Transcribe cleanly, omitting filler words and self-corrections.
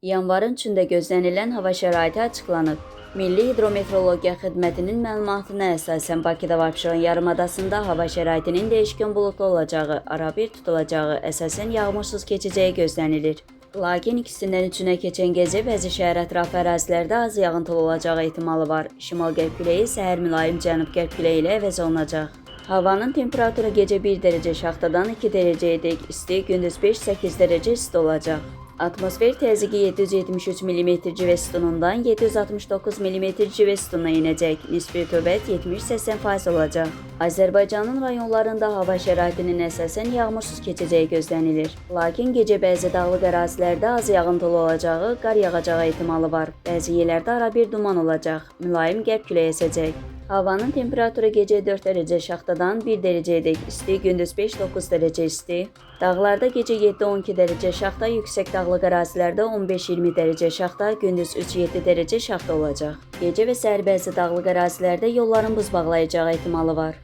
Yanvarın 3-də gözlənilən hava şəraiti açıqlanıb. Milli Hidrometeorologiya Xidmətinin məlumatına əsasən Bakıda və Abşeron yarımadasında hava şəraitinin dəyişkən buludlu olacağı, arabir tutulacağı, əsasən yağmursuz keçəcəyi gözlənilir. Lakin ikisindən üçünə keçən gecə bəzi şəhər ətrafı ərazilərdə az yağıntılı olacağı ehtimalı var. Şimal-qərb küləyi səhər mülayim cənub-qərb küləyi ilə əvəz olunacaq. Havanın temperaturu gecə 1 dərəcə şaxtadan 2 dərəcəyədək isti, gündüz 5-8 dərəcə isti olacaq. Atmosfer təzyiqi 773 mm civə sütunundan 769 mm civə sütununa enəcək. Nisbi rütubət 70-80% olacaq. Azərbaycanın rayonlarında hava şəraitinin əsasən yağmursuz keçəcəyi gözlənilir. Lakin gecə bəzi dağlıq ərazilərdə az yağıntılı olacağı, qar yağacağı ehtimalı var. Bəzi yerlərdə arabir duman olacaq. Mülayim qərb küləyi əsəcək. Havanın temperaturu gecə 4 dərəcə şaxtadan 1 dərəcəyədək isti, gündüz 5-9 dərəcə isti. Dağlarda gecə 7-12 dərəcə şaxta, yüksək dağlıq ərazilərdə 15-20 dərəcə şaxta, gündüz 3-7 dərəcə şaxta olacaq. Gecə və səhər bəzi dağlıq ərazilərdə yolların buz bağlayacağı ehtimalı var.